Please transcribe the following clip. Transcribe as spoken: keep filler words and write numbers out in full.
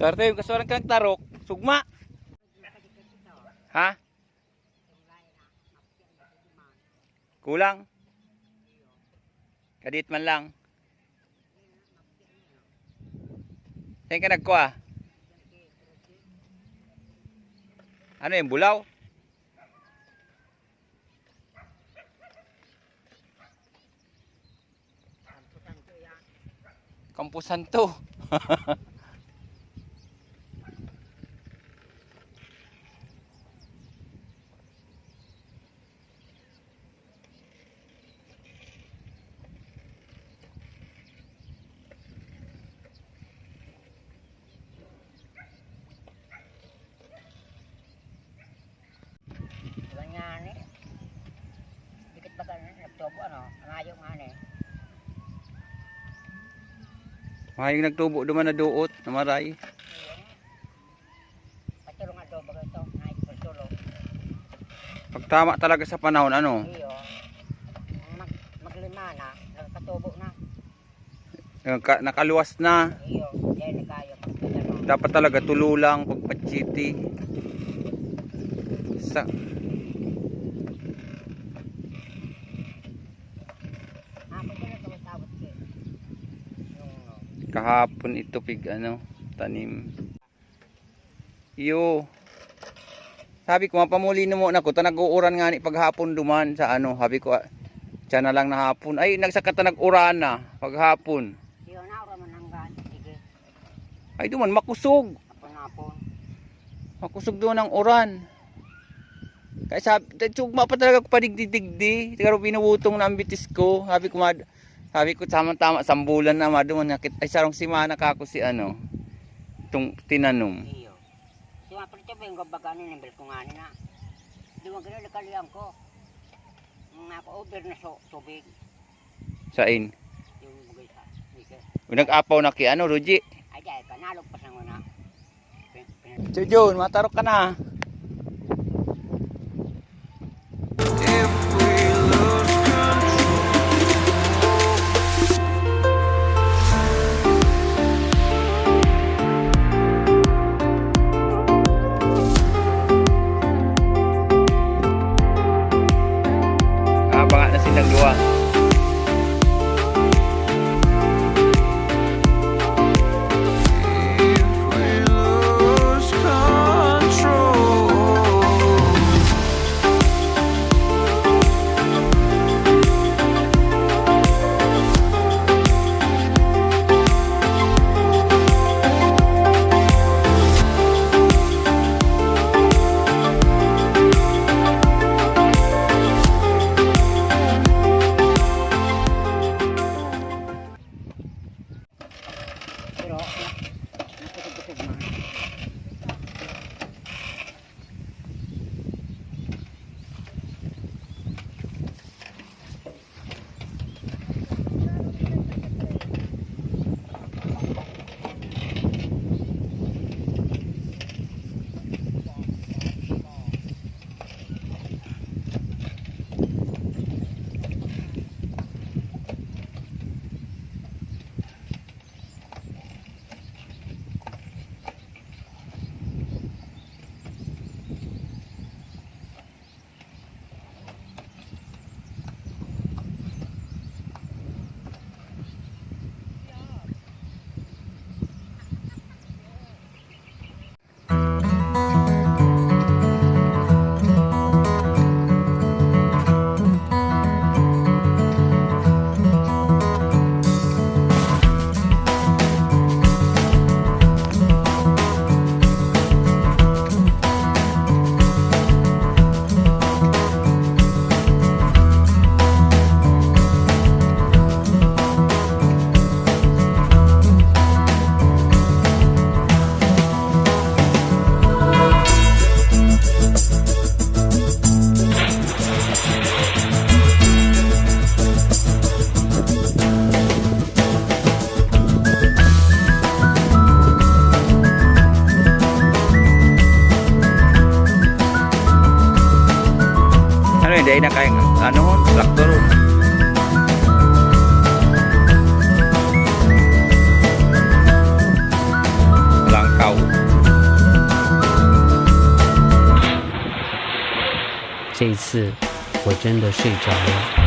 Swerte yung kasuwaran ka ng tarok, sugma. Ha? Kulang. Kadit man lang. Saan ka nagkuha? Ano yung bulaw? Kampo Santo. Ay, yung nagtubo duman na duot, namaray. Patulong adobo ito, ay, patulong. Pagtama talaga sa panahon, ano? Iyo. Mag-, maglima na, nagkatubo na. Yung ka-, nakaluwas na. Iyo, dahil nagkayo, magkano. Dapat talaga tulo lang pagpatsiti. Sa Ah, pwede na tumutawag siya. Yung, ano. Kahapon ito pig, ano, tanim. Iyo. Sabi ko, "Mapamuli na muna ako, ta nag-uuran nga ni paghapon duman sa ano." Sabi ko, "Ah, siya na lang na hapon." Ay, nagsaka ta nag-uran na paghapon. Iyo, nauran man hanggang, sige. Ay, duman, makusog. Hapon-hapon. Makusog duman ang uran. Kaya sabi, sugma pa talaga ako padigdi-digdi. Pero binubutong na ang bitis ko. Sabi ko, mad-, sabi ko, "Tama-tama, sambulan na, maduman nakit-, ay, sarong simana ka ako si ano, itong tinanom." Iyo. Si mga pala ito, yung baga ano, nimbal ko nga na. Di ba ganun, nakalian ko. Ang ako, over na so, tubig. Sain? Yung bagay sa, Mika. Nag-apaw na ki ano, Ruji? Ay, di, ay, panalog pa sa muna. Pin-, pin- Si Jun, matarok ka na. Ah, banga na silang duwa. Pero, na-, nakusog-kusog na. Ano yun? Dahil na kayang, ano, traktor. Langkaw. 这一次我真的睡着了。